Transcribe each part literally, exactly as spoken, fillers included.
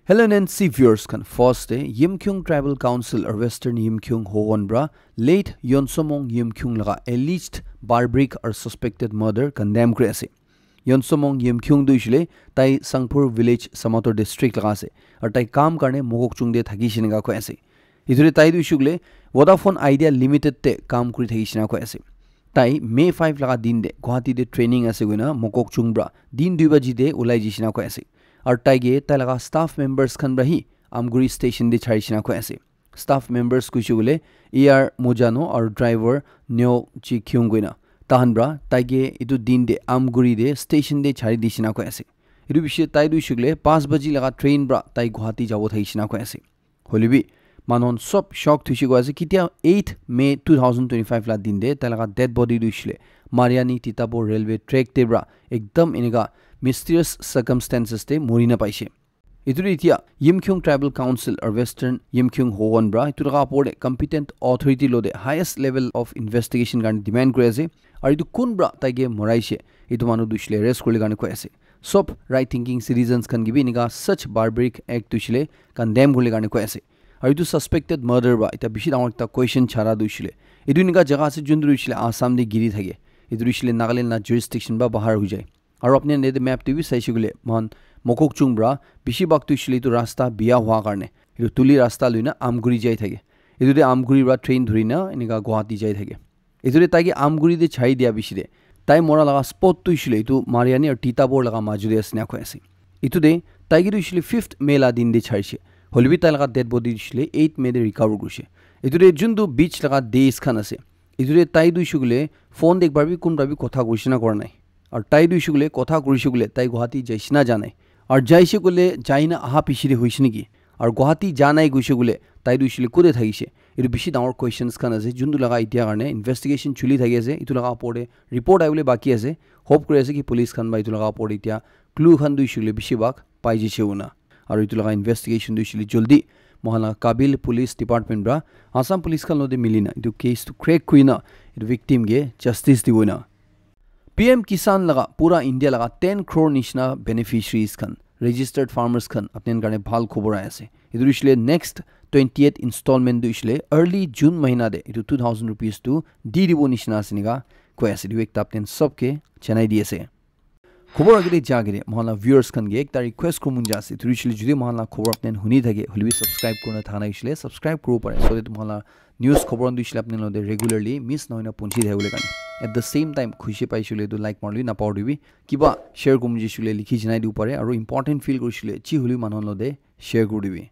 Hello N N C viewers khan, first te Yimkhiung Tribal Council or Western Yimkhiung Hohon bra late Yonsomong Yimkhiung laga alleged barbaric or suspected murder condemn kuri ase. Yonsomong Yimkhiung tu ishile tai Sangpur village Samator district laga ase. Aru tai kam karne Mokokchung te thaki shina koi ase. Ithure tai tu ishukle Vodafone Idea Limited te kam kuri thaki shina koi ase. Tai May five laga din de Guwahati te training ase koina Mokokchung bra din dui baji te ulai ji shina koi ase. Aru tai ke tai laga staff members khan bra hi Amguri station te chari shina koi ase. Staff members kuishe koile A R Mojano aru driver Neo Chi Kyung koina tahan bra tai ke itu din de Amguri de station de chari di shina koi ase. Itu bishe tai tu ishukle paanch baji laga train bra tai Guwahati jabo thaki shina koi ase. Hoilebi manu khan sob shock thuishe koi ase, kitia eight May two thousand twenty-five la din de tai laga dead body tu ishile Mariani Titabo railway track te bra ekdam enika mysterious circumstances te mori na paishe. Itu de itia Yimkhiung Tribal Council or Western Yimkhiung Hohon bra itu laga apor de competent authority lo de highest level of investigation karne demand kuri ase. Aru itu kun bra tai ke moraishe, itu manu tu ishile arrest kurle karne koi ase. Sob right thinking citizens khan ke bi enika such barbaric act tu ishile condemn kurle karne koi ase. Aru itu suspected murder bra ita bishi dangor ekta question chara tu ishile, itu enika jaga ase jun tu ishile Assam de giri thake, itu ishile Nagaland la jurisdiction ba bahar hoi jai. Aru apni khan yate map te bi saishe koile, moikhan Mokokchung pra bishi bhag tu hoishe koile etu rasta biya hua karne, etu tuli rasta loina Amguri jai thake. Etu te Amguri pra train dhuri na enika Guwahati jai thake. Etu te tai ke Amguri te chai dia bishi te, tai mora laga spot tu hoishe koile etu Mariani aru Titapur laga majo te ase ena koi ase. Etu te tai ke tu hoishe koile fifth May la din te chaishe. Hoile bi tai laga dead body tu hoishe koile eight May te recover kurishe. Etu te juntu beach laga days khan ase, etu te tai tu hoishe koile phone te ekbar bi kun pra bi kotha kurishe na kora nai. Aru tai tu hoishe koile kotha kurishe koile tai Guwahati jaishe na ja nai. Aru jaishe koile jaina aha piche te hoishe naki? Aru Guwahati ja nai koishe koile tai tu hoishe koile kote thakishe? Etu bishi dangor questions khan ase, juntu laga etia karne investigation chuli thaki ase. Etu laga upor te report ahibole baki ase. Hope kuri ase ki police khan ba etu laga upor te etia clue khan tu hoishe koile bishi bhag pai jishe hoina. Aru etu laga investigation tu hoishe koile joldi moikhan laga Kabil Police Department pra Assam Police khan logote mili na etu case tu crack kuri na etu victim ke justice dibo na. P M Kisan laga pura India laga ten crore nishina beneficiaries khan, registered farmers khan apni khan karne bhal khobor ahi ase. Etu hoishe koile next twentieth installment tu hoishe koile early June mahina te etu two thousand rupees tu di dibo nishina ase enika koi ase. Etu ekta apni khan sob ke janai di ase. Khobor agete ja agete moikhan la viewers khan ke ekta request kuribo mon ja ase. Etu hoishe koile jodi moikhan la khobor apni khan huni thake, hoile bi subscribe kurina thaka nai hoishe koile subscribe kuribo pare, so that moikhan la news khobor khan tu hoishe koile apni khan logote regularly miss nohoina punchi thakibole karne. At the same time, khushi paishe koile etu like maribole napahoribi. Kiba share kuribo mon jaishe koile likhi janai dibo pare, aru important feel kurishe koile ji hoile bi manu khan logote share kuri dibi.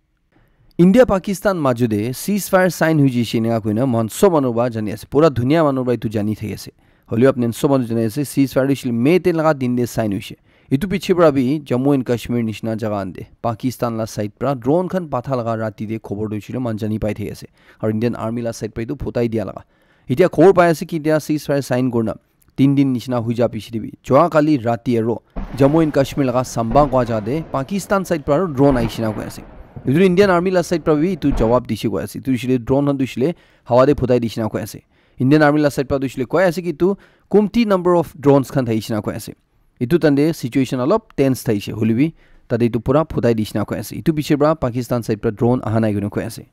India Pakistan majo te ceasefire sign hoi jaishe enika koina moikhan sob manu pra jani ase, pura dunia manu pra etu jani thaki ase. Hoile bi apni khan sob manu jani ase ceasefire tu hoishe koile May ten laga din te sign hoishe. Etu piche pra bi Jammu and Kashmir nishina jaga khan te Pakistan la side pra drone khan patha laga rati te khobor tu hoishe koile moikhan jani pai thaki ase. Aru Indian Army la side pra etu phutai dia laga. Etia khobor pai ase ki etia ceasefire sign kurina tin din nishina hoi ja piche te bi jua kali rati aru Jammu and Kashmir laga Samba kua jaga te Pakistan side pra aru drone ahishe na koi ase. Etu Indian Army la side pra bi etu jawab dishe koi ase. Etu hoishe koile drone khan tu hoishe koile hawa te phutai dishe na koi ase. Indian Army la side pra tu hoishe koile koi ase ki etu kumti number of drones khan thaishe na koi ase. Etu time te situation olop tense thaishe, hoile bi tate etu pura phutai dishe na koi ase. Etu piche pra Pakistan side pra drone aha nai koina koi ase.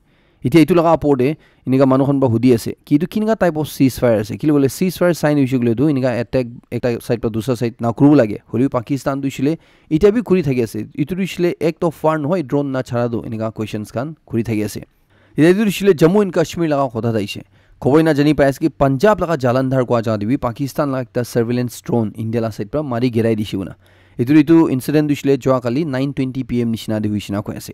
Etia etu laga upor te enika manu khan pra hudi ase ki etu kinika type of ceasefire ase, kile koile ceasefire sign hoishe koile tu enika attack ekta side pra dusra side na kuribo lage, hoile bi Pakistan tu hoishe koile etia bi kuri thaki ase. Etu tu hoishe koile act of war nohoi, drone na chara tu enika questions khan kuri thaki ase. Etia etu hoishe koile Jammu and Kashmir laga kotha thaishe. Khobor ena jani pai ase ki Punjab laga Jalandhar kua jaga te bi Pakistan laga ekta surveillance drone India la side pra mari girai dishe koina. Etu etu incident tu hoishe koile jua kali nine twenty P M nishina te hoishe na koi ase.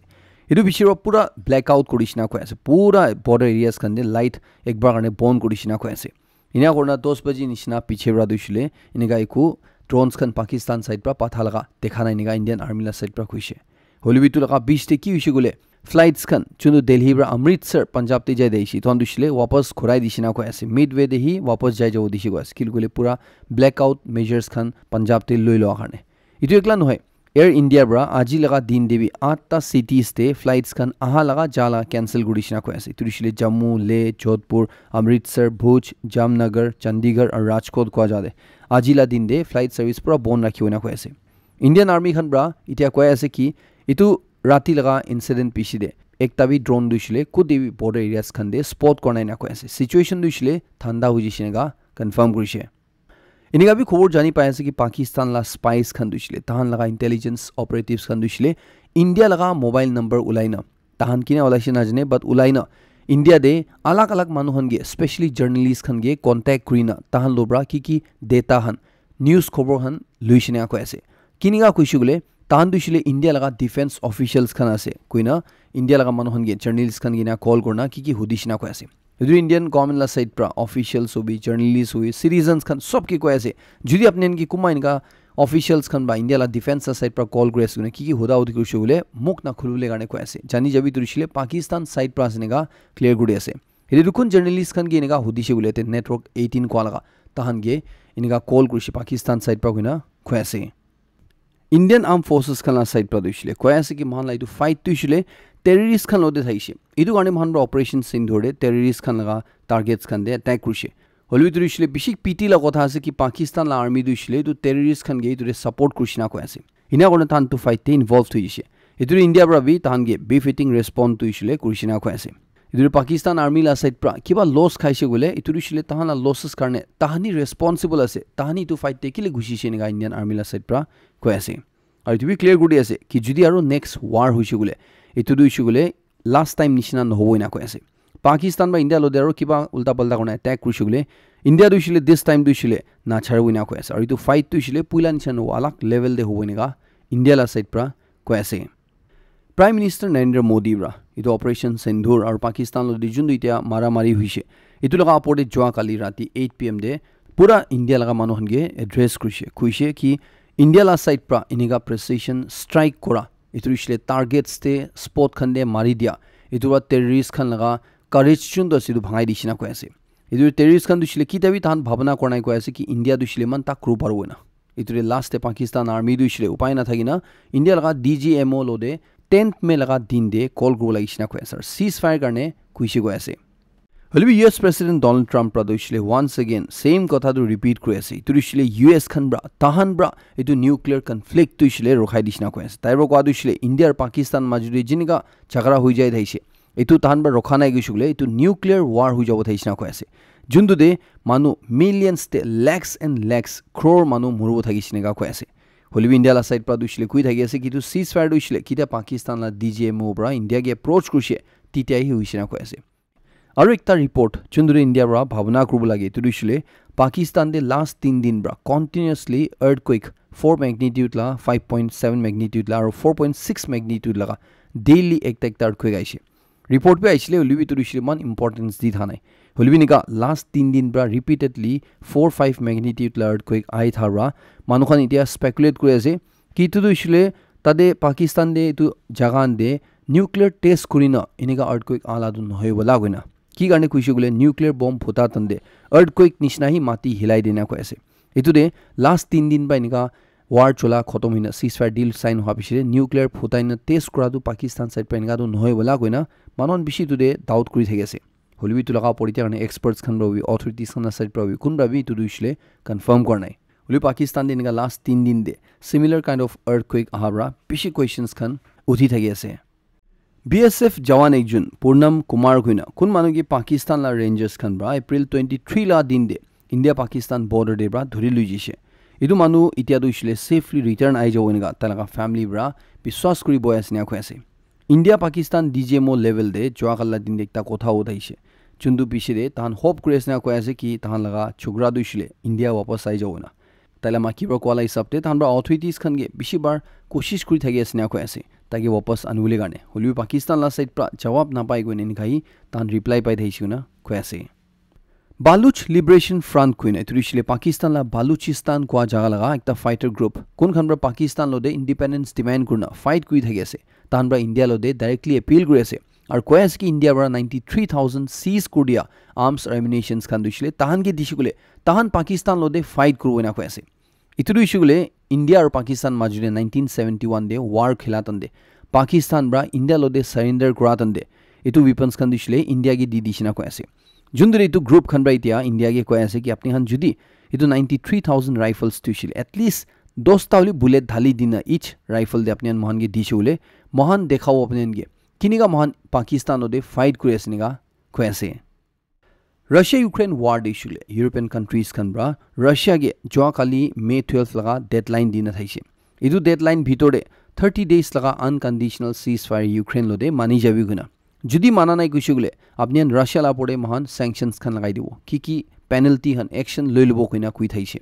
Etu piche pra pura blackout kurishe na koi ase. Pura border areas khan te light ekbar karne bon kurishe na koi ase. Ena kurina dos baji nishina piche pra tu hoishe koile enika eku drones khan Pakistan side pra patha laga dekha nai enika Indian Army la side pra koishe. Hoile bi etu laga beach te ki hoishe koile flights khan juntu Delhi pra Amritsar Punjab te jai thakishe, etu khan tu hoishe koile wapas ghurai dishe na koi ase. Midway te hi wapas jai jabo dishe koi ase. Kile koile pura blackout measures khan Punjab te loi loa karne. Etu ekla nohoi, Air India pra aji laga din te bi atta cities te flights khan aha laga ja laga cancel kuri dishe na koi ase. Etu hoishe koile Jammu, Leh, Jodhpur, Amritsar, Bhuj, Jamnagar, Chandigarh aru Rajkot kua jaga te aji la din te flight service pura bon rakhibo ena koi ase. Indian Army khan pra etia koi ase ki etu rati laga incident piche te ekta bi drone tu hoishe le kute bi border areas khan te spot kora nai ena koi ase. Situation tu hoishe le thanda hoi jaise ena confirm kurishe. Enika bi khobor jani pai ase ki Pakistan la spies khan tu hoishe le, tahan laga intelligence operatives khan tu hoishe le, India laga mobile number ulai na, tahan kina ulaishe na jane, but ulai na India te alag alag manu khan ke, especially journalist khan ke contact kuri na tahan lo pra ki ki data khan, news khobor khan luishe na koi ase. Kinika koishe koile, tahan tu hoishe le India laga defense officials khan ase koina, India laga manu khan ke, journalist khan ke na call kurna ki ki hudishe na koi ase. Etu Indian government la side pra officials hobi, journalist hobi, citizens khan sob ke koi ase, jodi apni khan ke kunba enika officials khan ba India la defense la side pra call kuri ase koina ki ki huda hudi kurishe koile muk na khulibole karne koi ase. Jani jabi tu hoishe le Pakistan side pra ase enika clear kuri ase. Etu tu kun journalist khan ke enika hudishe koile te Network eighteen koa laga, tahan ke enika call kurishe Pakistan side pra koina koi ase. Indian Armed Forces khan la side pra tu hoishe le koi ase ki moikhan la etu fight tu hoishe le terrorist khan lo te thaishe. Etu karne moikhan pra Operation Sindoor te terrorist khan laga targets khan te attack kurishe. Hoilebi tu hoishe le bishi pity la kotha ase ki Pakistan la army tu hoishe le etu terrorist khan ke etu te support kurishe na koi ase. Ena kurna tahan tu fight te involved hoishe. Etu tu India pra bi tahan ke befitting respond tu hoishe le kurishe na koi ase. Etu tu Pakistan army la side pra kiba loss khaishe koile, etu tu hoishe le tahan la losses karne tahan hi responsible ase. Tahan hi etu fight te kile gushishe enika Indian army la side pra koi ase. Aru etu bi clear kuri di ase ki jodi aru next war hoishe koile, etu tu hoishe koile last time nishina nohobo ena koi ase. Pakistan ba India lo te aru kiba ulta palta kurna attack kurishe koile, India tu hoishe le this time tu hoishe le nacharibo ena koi ase. Aru etu fight tu hoishe le puila nishina nohobo, alag level te hobo enika India la side pra koi ase. Prime Minister Narendra Modi pra etu Operation Sindoor aru Pakistan lo te juntu etia mara mari hoishe, etu laga opor te jua kali rati eight P M te pura India laga manu khan ke address kurishe, koishe ki India la side pra enika precision strike kora, etu hoishe le targets te spot khan te mari dia, etu pra terrorist khan laga courage juntu ase etu bhangai dishe na koi ase. Etu terrorist khan tu hoishe le kitia bi tahan bhabana kora nai koi ase ki India tu hoishe le eman tak kuru paribo ena. Etu te last te Pakistan army tu hoishe le upai na thaki na India laga D G M O lo te tenth May laga din te call kuribo lagi shina koi ase. Ceasefire karne koishe koi ase. Hoilebi U S President Donald Trump pra tu hoishe le once again same kotha tu repeat kuri ase. Etu tu hoishe le U S khan pra, tahan pra etu nuclear conflict tu hoishe le rokhai dishina koi ase. Tai pra koa tu hoishe le India aru Pakistan majo te jinika jhagara hoi jai thaishe, etu tahan pra rokha nai koishe koile etu nuclear war hoi jabo thaishe na koi ase. Juntu te manu millions te, lakhs and lakhs, crore manu muribo thakishe enika koi ase. Hoilebi India la side pra tu hoishe le koi thaki ase ki etu ceasefire tu hoishe le kitia Pakistan la D G M O pra India ke approach kurishe, titia hi hoishe na koi ase. Aru ekta report juntu tu India pra bhabana kuribo lage, etu tu hoishe le Pakistan te last tin din pra continuously earthquake four magnitude la, five point seven magnitude la aru four point six magnitude laga daily ekta ekta earthquake aishe. Report bi aishe le, hoilebi etu tu hoishe le eman importance di tha nai. Hoilebi enika last tin din pra repeatedly four five magnitude la earthquake ai tha pra manu khan etia speculate kuri ase ki etu tu hoishe le tate Pakistan te etu jaga khan te nuclear test kuri na enika earthquake ala tu nohoi bola koina. Ki karne koishe koile nuclear bomb phuta tande earthquake nishina hi mati hilai dina koi ase. Etu te last tin din pa enika war chola khotom hoina ceasefire deal sign hoa piche te nuclear phutai na test kura tu Pakistan side pa enika tu nohoi bola koina manu khan bishi etu te doubt kuri thaki ase. Hoilebi etu laga opor te karne experts khan pra bi, authorities khan la side pra bi, kun pra bi etu tu hoishe le confirm kura nai. Hoilebi Pakistan te enika last tin din te similar kind of earthquake aha pra bishi questions khan uthi thaki ase. B S F jawan ekjon Purnam Kumar koina kun manu ke Pakistan la rangers khan pra April twenty three la din te India Pakistan border te pra dhuri lui jishe. Etu manu etia tu hoishe le safely return ai jabo enika tai laga family pra biswas kuri boi ase ena koi ase. India Pakistan D G M O level te jua kali la din te ekta kotha uthaishe. Juntu piche te tahan hope kuri ase na koi ase ki tahan laga chokra tu hoishe le India wapas ai jabo na. Tai la maki pra koa la hisab te tahan pra authorities khan ke bishi bar koshish kuri thaki ase na koi ase, tai ke wapas anibole karne. Hoilebi Pakistan la side pra jawab napai koina enika hi tahan reply pai thaishe koina koi ase. Baluch Liberation Front koina etu hoishe le Pakistan la Baluchistan koa jaga laga ekta fighter group. Kun khan pra Pakistan lo te independence demand kurina fight kuri thaki ase. Tahan pra India lo te directly appeal kuri ase. Aru koi ase ki India pra ninety three thousand seize kuri dia arms aru ammunitions khan tu hoishe le tahan ke dishe koile tahan Pakistan lo te fight kuribo ena koi ase. Etu tu hoishe koile India aru Pakistan majo te nineteen seventy one te war khela tande Pakistan pra India lo te surrender kura tande etu weapons khan tu hoishe le India ke di dishe na koi ase. Juntu etu group khan pra etia India ke koi ase ki apni khan jodi etu ninety three thousand rifles tu hoishe le at least Dosta hoile bullet dhali dina each rifle te apni khan mohan ke dishe hoile, mohan dekhabo apni khan ke. Kinika mohan Pakistan te fight kuri ase enika koi ase. Russia Ukraine war te hoishe koile European countries khan pra Russia ke jua kali May twelve laga deadline dina thaishe. Etu deadline bhitor te thirty days laga unconditional ceasefire Ukraine logote mani jabi koina. Jodi mana nai koishe koile apni khan Russia la opor te mohan sanctions khan lagai dibo. Ki ki penalty khan action loi lobo koina koi thaishe.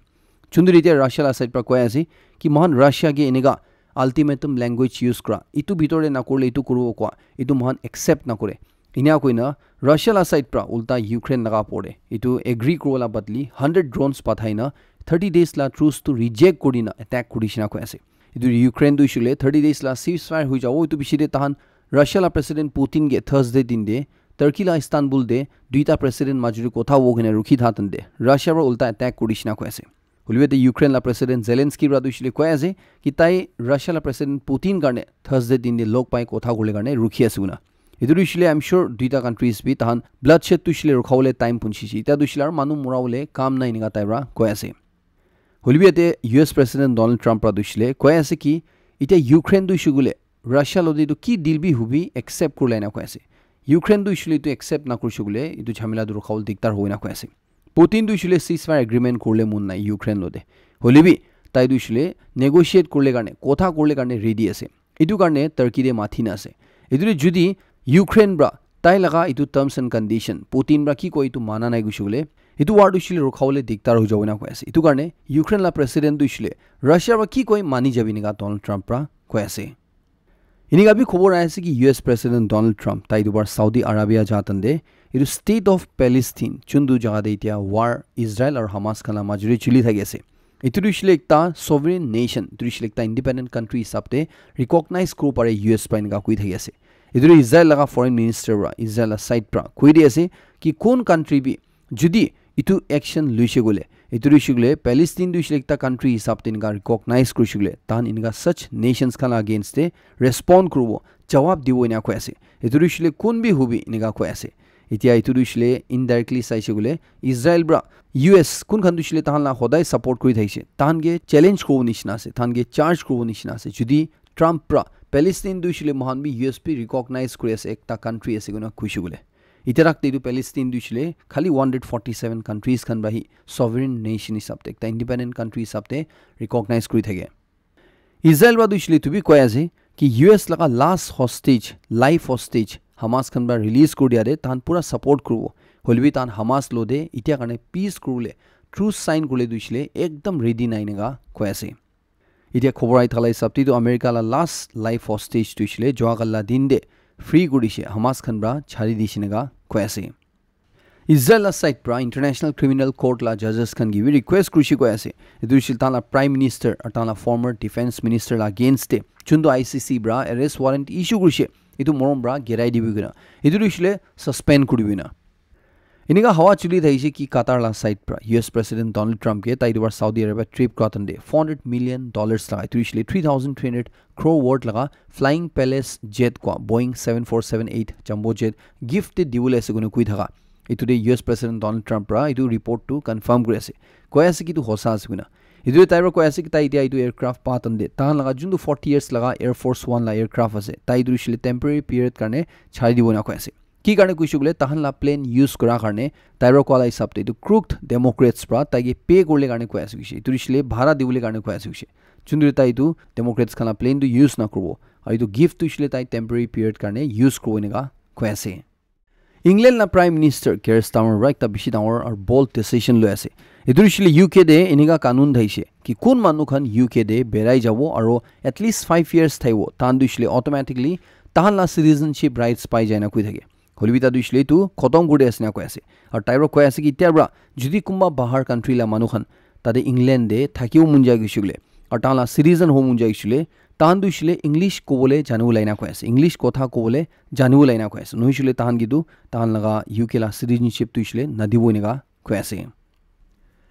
Chunduri etia Russia la side pra koi ase ki mohan Russia ke enika ultimatum language use kura. Etu bhitor te nakorle etu kuribo koa. Etu mohan accept nakore. Enia koina Russia la side pra ulta Ukraine laga opor te etu agree kuribo la badli hundred drones pathai na thirty days la truce tu reject kuri na attack kuri shina koi ase. Etu Ukraine tu hoishe koile thirty days la ceasefire hoi jabo. Etu piche te tahan Russia la President Putin ke Thursday din te Turkey la Istanbul te duita president majuri kotha hobo koina rukhi tha tante Russia pra ulta attack kuri shina koi ase. Hoilebi te Ukraine la President Zelensky pra tu hoishe koile koi ase ki tai Russia la President Putin karne Thursday din te log pai kotha kurle karne rukhi ase koina. Etu tu hoishe koile I'm sure duita countries bi tahan bloodshed tu hoishe koile rukhabole time punchi shi. Etia tu hoishe koile aro manu mura bole kam nai enika tai pra koi ase. Hoilebi yate U S President Donald Trump pra tu hoishe koile koi ase ki etia Ukraine tu hoishe koile Russia logote etu ki deal bi hobi accept kurle ena koi ase. Ukraine tu hoishe koile etu accept nakurishe koile etu jhamela tu rukhabole dikdar hobo ena koi ase. Putin tu hoishe koile ceasefire agreement kurle mon nai Ukraine logote. Hoilebi tai tu hoishe koile negotiate kurle karne, kotha kurle karne ready ase. Etu karne Turkey te mathi na ase. Etu te jodi Ukraine pra tai laga etu terms and condition, Putin pra ki koi etu mana nai koishe koile, etu war tu hoishe koile rukhabole dikdar hoi jabo ena koi ase. Etu karne Ukraine la president tu hoishe koile Russia pra ki koi mani jabi enika Donald Trump pra koi ase. Enika bi khobor ahi ase ki U S President Donald Trump tai etu bar Saudi Arabia ja tante etu State of Palestine chundu jaga te etia war Israel aru Hamas khan la majuri chuli thaki ase. Etu tu hoishe koile ekta sovereign nation, etu tu hoishe koile ekta independent country hisab te recognize kuribo pare U S pra enika koi thaki ase. Etu tu Israel laga foreign minister pra Israel la side pra koi di ase ki kun country bi jodi etu action luishe koile, etu luishe koile Palestine tu hoishe koile ekta country hisab te enika recognize kurishe koile, tahan enika such nations khan la against te respond kuribo, jawab dibo ena koi ase. Etu tu hoishe koile kun bi hobi enika koi ase. Etia etu tu hoishe koile indirectly saishe koile Israel pra U S kun khan tu hoishe koile tahan la hodai support kuri thakishe. Tahan ke challenge kuribo nishina ase, tahan ke charge kuribo nishina ase. Jodi Trump pra Palestine tu hoishe koile mohan bi U S bi recognize kuri ase ekta country ase koina koishe koile. Etia tak te etu Palestine tu hoishe koile khali one hundred forty seven countries khan pra hi sovereign nation hisab te, ekta independent country hisab te recognize kuri thake. Israel pra tu hoishe koile etu bi koi ase ki U S laga last hostage, life hostage Hamas khan pra release kuri dia te tahan pura support kuribo. Hoilebi tahan Hamas logote etia karne peace kuribole, truce sign kuribole tu hoishe koile ekdam ready nai enika koi ase. Etia khobor ahi thala hisab te tu America la last life hostage tu hoishe koile jua kali la din te free kuri dishe, Hamas khan pra chari dishe enika koi ase. Israel la side pra International Criminal Court la judges khan ke bi request kurishe koi ase. Etu hoishe koile tahan la Prime Minister aru tahan la former Defense Minister la against te chundu I C C pra arrest warrant issue kurishe, etu morom pra girai dibi koina. Etu tu hoishe koile suspend kuribi koina. Enika hawa chuli thakishe ki Qatar la side pra U S President Donald Trump ke tai etu bar Saudi Arabia trip kura tante four hundred million dollars laga, etu hoishe koile three thousand three hundred crore worth laga Flying Palace jet koa Boeing seven four seven eight jumbo jet gift te dibole ase koina koi thaka. Etu te U S President Donald Trump pra etu report tu confirm kuri ase. Koi ase ki etu hosa ase koina. Etu te tai pra koi ase ki tai etia etu aircraft pa tante tahan laga juntu forty years laga Air Force One la aircraft ase, tai etu hoishe koile temporary period karne chari dibo ena koi ase. Ki karne koishe koile tahan la plane use kura karne tai pra koa la hisab te etu crooked Democrats pra tai ke pay kuribole karne koi ase koishe. Etu hoishe koile bhara dibole karne koi ase koishe. Juntu tai etu Democrats khan la plane tu use nakuribo. Aru etu gift tu hoishe koile tai temporary period karne use kuribo enika koi ase. England la Prime Minister Keir Starmer pra ekta bishi dangor aru bold decision loi ase. Etu hoishe koile U K te enika kanun thaishe ki kun manu khan U K te berai jabo aru at least five years thaibo, tahan tu hoishe koile automatically tahan la citizenship rights pai jai na koi thake. Hoilebi tai tu hoishe koile etu khotom kuri ase na koi ase. Aru tai pra koi ase ki etia pra jodi kunba bahar country la manu khan tate England te thakibo mon jai koishe koile aru tahan la citizen hobo mon jai koishe koile tahan tu hoishe koile English kobole janibo lai na koi ase. English kotha kobole janibo lai na koi ase. Nohoishe koile tahan ke tu tahan laga U K la citizenship tu hoishe koile nadibo enika koi ase.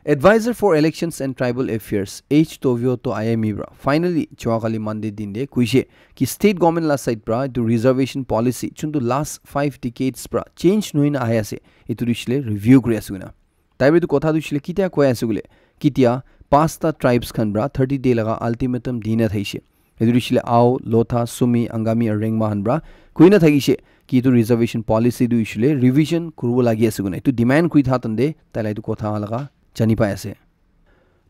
Advisor for Elections and Tribal Affairs, H Tovio to I M E pra finally jua kali Monday din te koishe ki state government la side pra etu reservation policy juntu last five decades pra change nohoi na ahi ase, etu tu hoishe koile review kuri ase koina. Tai pra etu kotha tu hoishe koile ketia koi ase koile, ketia pasta tribes khan pra thirty day laga ultimatum dina thaishe. Etu hoishile Ao, Lotha, Sumi, Angami aru Rengma khan pra kuina thakishe ki etu reservation policy tu hoishile revision kuribo lagi ase kune. Etu demand kuri tha tande taila etu kotha laga jani pai ase.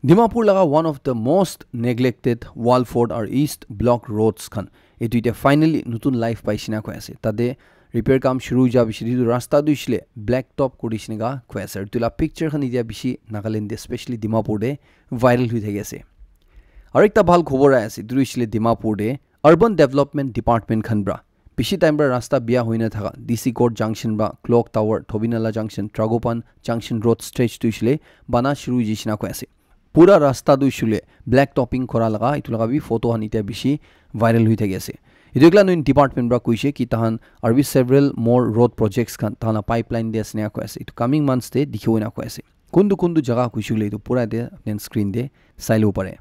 Dimapur laga one of the most neglected Walford or East Block roads khan etu ite finally nutun life paishe na koi ase. Tate repair kam shuru hoija bishi etu rasta tu hoishile black top kuri shina ka koi ase. Etu la picture khan itia bishi Nagaland te, especially Dimapur te viral hui thaki ase. Aru ekta bhal khobor ahi ase, etu hoishile Dimapur te Urban Development Department khan pra bishi time pra rasta biya hoina thaka D C Court Junction pra Clock Tower, Thobinala Junction, Tragopan Junction Road stretch tu hoishile bana shuru hoijishina koi ase. Pura rasta tu hoishile black topping kora laga etu laga bi photo khan itia bishi viral hui thaki ase. Etu ekla noin department pra koishe ki tahan aru bi several more road projects khan tahan la pipeline de ase na koi ase. Etu coming months te dikhibo na koi ase. Kuntu kuntu jaga koishe koile etu pura de apni screen de sai lobo pare.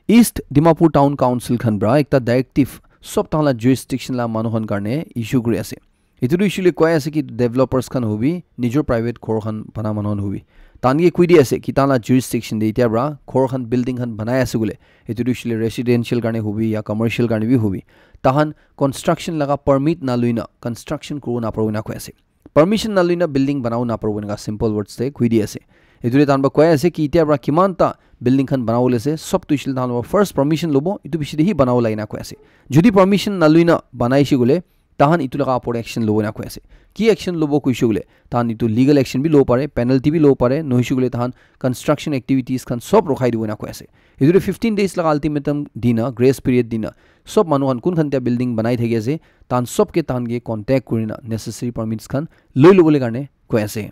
East Dimapur Town Council khan pra ekta directive sob tahan la jurisdiction la manu khan karne issue kuri ase. Etu tu hoishile koi ase ki developers khan hobi, nijor private ghor khan bana manu khan hobi, tahan ke koi di ase ki tahan la jurisdiction de itia pra ghor khan, building khan banai ase koile, etu tu hoishile residential karne hobi ya commercial karne bi hobi, tahan construction laga permit na luina construction kuribo na paribo na koi ase. Permission na luina building banabo na paribo eneka simple words te koi di ase. Etu te tahan pra koi ase ki itia pra kiman ta building khan banabo le ase, sob tu hoishile tahan pra first permission lobo, etu bishi de hi banabo lage na koi ase. Jodi permission na luina banaishe koile, tahan etu laga upor action lobo na koi ase. Ki action lobo koishe koile, tahan etu legal action bi lobo pare, penalty bi lobo pare, nohoishe koile tahan construction activities khan sob rokhai dibo na koi ase. Etu te fifteen days laga ultimatum dina, grace period dina, sob manu khan kun khan tia building banai thaki ase, tahan sob ke tahan ke contact kurina necessary permits khan loi lobo le karne koi ase.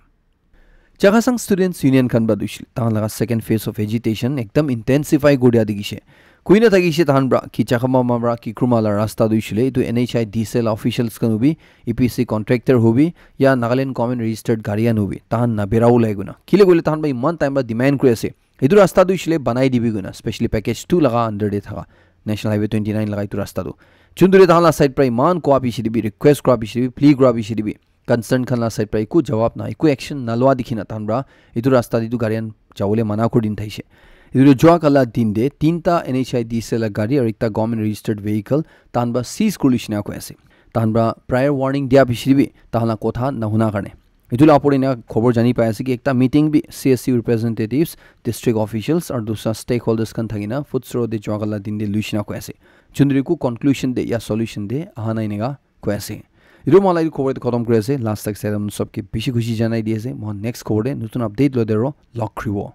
Chakhesang Students Union khan pra tu hoishile tahan laga second phase of agitation ekdam intensify kuri dia dikhishe. Kuina thakishe tahan pra ki Chakhama pra ki Kruma la rasta tu hoishile etu N H I D C L officials khan hobi, E P C contractor hobi ya Nagaland government registered gari khan hobi, tahan na berabo lage kuna. Kile koile tahan pra iman time pra demand kuri ase. Etu rasta tu hoishile banai dibi kuna, specially package two laga under de thaka National Highway twenty nine laga etu rasta tu. Chunduri tahan la side pra iman koa bishi dibi, request kura bishi dibi, plea kura bishi dibi, concern khan la side pra eku jawab na, eku action na lua dikhina tahan pra etu rasta de tu gari khan jawole mana kuri din thaishe. Etu tu jua kala din de tinta N H I D C L la gari aru ekta government registered vehicle tahan pra seize kuri lishina koi ase. Tahan pra prior warning dia bishi dibi tahan la kotha na huna karne. Etu la opor ena khobor jani pai ase ki ekta meeting bi C S C representatives, district officials aru dusra stakeholders khan thakina Futsro de jua kala din de luishina koi ase. Chunduri ku conclusion de ya solution de aha nai eneka koi ase. Etu moi la etu khobor de khatam kuri ase. Last tak sai sob ke bishi khushi janai di ase. Moi next khobor de nutun update loi de ro log khribo.